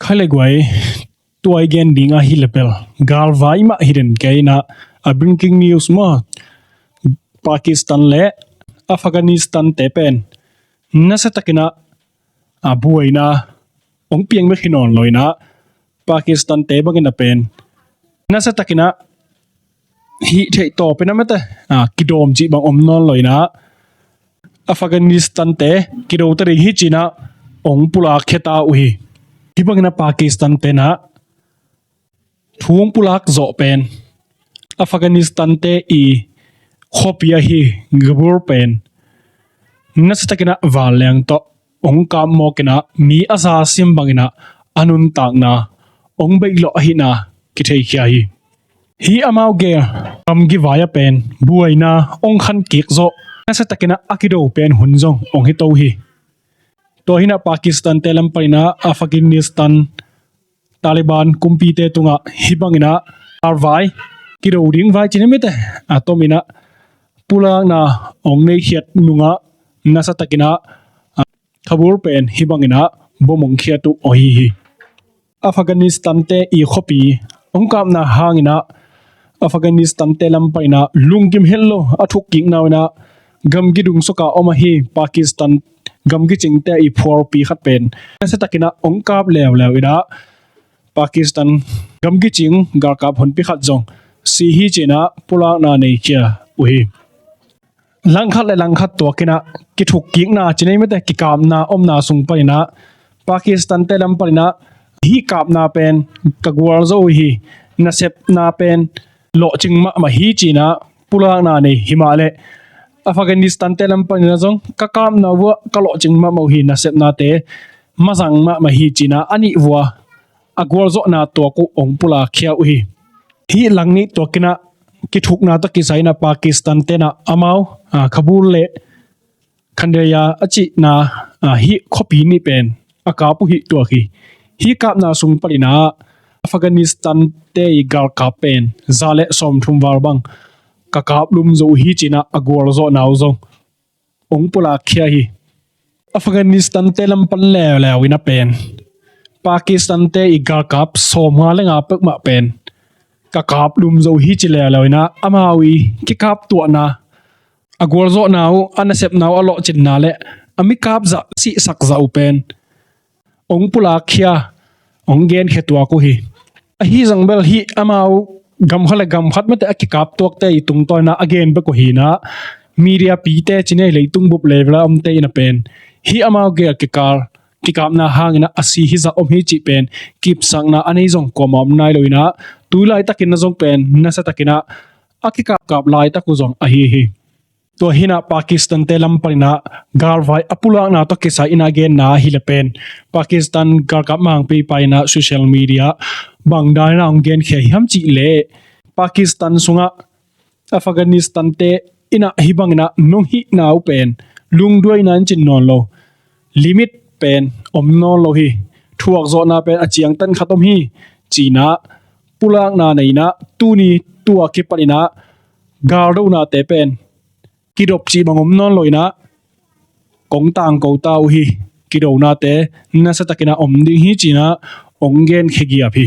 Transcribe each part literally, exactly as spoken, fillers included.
Khaile guai, tua i gen ding ahi le bel galvai mah hi den kei ina, a breaking news maw, Pakistan le Afghanistan te pen nasia takin a buaina ong piang bek hi nawn lo ina, Pakistan te bangin a pen nasia takin a hih theih tawp ina mete, a, kidawm cih bang om nawn lo ina, Afghanistan te kido ta ding hi ci ina ong pulak khia ta uh hi. Hih bangin a Pakistan te na thu ong pulak zawh pen Afghanistan te i khuapi ahi Kabul pen nasia takin a vanleng tawh ong kap mawk ina, mi a za sim bangin a a nuntakna ong beih lawh ahihna kitheikhia hi. Hih amau gel gamgi vai a pen buaina ong khan kik zawh nasia takin a a kido pen hun zong ong hi to hi. Tua hi ina Pakistan te lam panin a Afghanistan Taliban kumpite tungah hih bangin a galvai, kido ding vai ci ni mete, a tom ina pulakna ong neikhiat nungah nasia takin a, a, Kabul pen hih bangin a bom ong khiat uh ahi hi. Afghanistan te i khuapi ong kapna hangin a Afghanistan te lam panin a lungkim het lo a thukkikna uh ina gamgi dung suak a om ahi Pakistan gamgi cingte i phualpi khat pen nasia takin a ong kap leuleu ina, Pakistan gamgi cing galkap honpi khat zong si hi ci ina pulakna neikhia uh hi. Langkhat le langkhat tuakin a kithukkikna ci ni mete, kikapna omna sung panin a Pakistan te lam panin a hih kapna pen ka gualzo uh hi, nasepna pen lawhcing mahmah hi ci ina pulakna nei hi mah leh, Afghanistan te lam panin a zong ka kapna uh ah ka lawhcing mahmah uh hi, nasepnate mazang mahmah hi ci ina a nih uh ah a gualzawhna tuak uh ong pulak khia uh hi. Hih lang nih tuakin a kithukna tawh kisai ina Pakistan te na amau, a, Kabul le Khandaqiyah a cihna, a, hih khuapi nih pen a kap uh hih tuak hi. Hih kapna sung panin a Afghanistan te i galkap pen za le sawmthum val bang ka kap lum zo uh hi ci ina a gualzawhna uh zong ong pulak khia hi. Afghanistan te lam pan leuleu ina pen Pakistan te i galkap sawmnga le nga peuhmah pen ka kap lum zo hi ci leuleu ina amau i kikap tuahna, a gualzawhna uh, a nasepna uh a lawhcinna le a mikap zah sihsak zah uh pen ong pulak khia, ong genkhia tuak uh hi. Ahi zong bel hih amau gamkhat le gamkhat mete a kikap tuakte i tungtawn ina a gen bek uh hi ina, media pite ci ni, leitung bup level a omte ina pen hih amau gel kikal kikapna hangin a a si hi zah om hi cih pen kipsakna a nei zong kuamah om nai lo ina, tu laitakin a zong pen nasia takin a a kikapkap laitak uh zong ahi hi. Tua hi ina Pakistan te lam panin a galvai a pulakna tawh kisai ina genna ahi le pen Pakistan galkap mangpipa ina social media bang dan ina ong genkhia hiam cih leh, Pakistan sungah Afghanistan te ina hih bangin a nong hihna uh pen lungduaina in cin nawn lo, limit pen om nawn lo hi. Thuakzawhna pen a ciangtan khat om hi ci ina pulakna nei ina, tuni tua kipan ina galdonate pen kidop cih bang om nawn lo ina kong tangko ta uh hi. Kidonate nasia takin a om ding hi ci ina ong genkhia giap hi.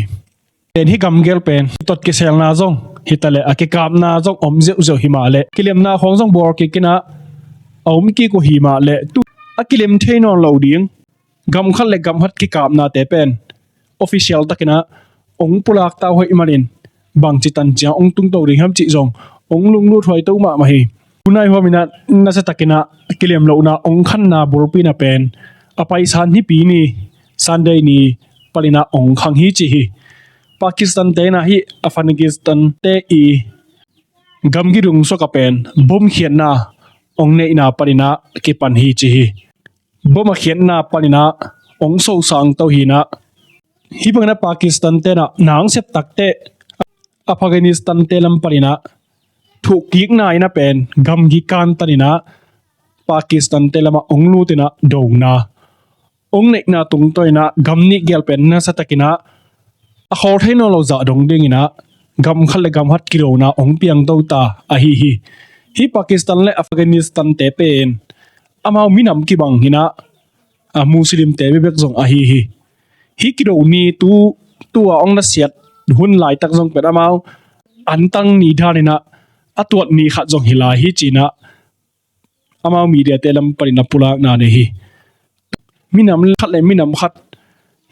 Pen hih gamgel pen tot kiselna zong hi ta leh a kikapna zong om zeuhzeuh hi mah leh, kilemna khawng zong bawl kik ina a om kik uh hi mah leh, tu a kilem thei nawn lo ding gamkhat le gamkhat kikapnate pen official takin a ong pulak ta uh hoih manin bangci tan ciang ong tungto ding hiam cih zong ong lunglut huai to mahmah hi. Tunai huam ina nasia takin a kilem lohna ong khanna bulpi ina pen a paisa Nipi ni, Sunday ni panin a ong khang hi ci hi. Pakistan te ina hih Afghanistan te i gamgi dung suak a pen bom khiatna ong neihna panin a kipan hi ci hi. Bom a khiatna panin a ong sosang to hi ina, hih bangin a Pakistan te na nang sep takteh Afghanistan te lam panin a thukkikna ina pen gamgi kantan ina Pakistan te lamah ong lut ina dona ong neihna tungtawn ina gam nih gel pen nasia takin a a khawl thei nawn lo zah dong dingin a gamkhat le gamkhat kidona ong piangto ta ahi hi. Hih Pakistan le Afghanistan te pen amau minam kibang hi ina, a Muslim te bebek zong ahi hi. Hih kido ni tu, tu a ong na siat hun laitak zong pen amau antang ni daninah a tuat ni khat zong hi lai hi cinah amau mediate lam panin a pulakna nei hi. Minam khat le minam khat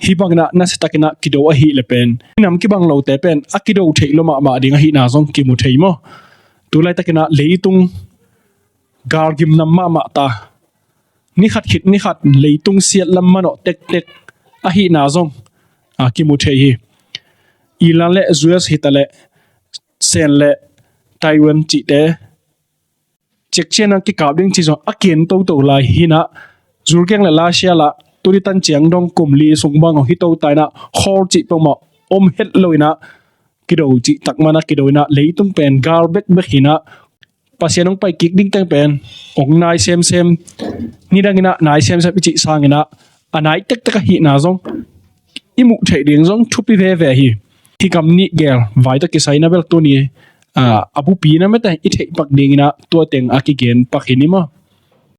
hih banginah nasiatakinah kido ahih le pen minam kibang lote pen a kido theih lo mahmah ding ahihna zong kimu thei maw? Tulaitakinah leitung galgim nam mahmah ta, ni khat khit ni khat leitung siat lam manawh tektek ahihna zong a kimu thei hi. Iran le U S hitaleh Sen le Taiwan cihte ciakciana kikap ding ci zong a ken toto lai hinah, Zurkeng le Russia lah tuni tan ciang dong kum li sung bang hong hi to ta inah, khawl cih peuhmah om het lo inah, kido cih tak mana kido inah leitung pen gal bekbek hinah, Pasian hong pai kik ding teng pen ong nai semsem, nidang inah nai semsem i cih sanginah a nai tektek ahihna zong i muh theih ding zong thupi veve hi. Hih kam nih gel vai tawh kisai na bel tuni a, a bupi na mete i theih pak dinginah tua teng a kigen pak hi ni maw?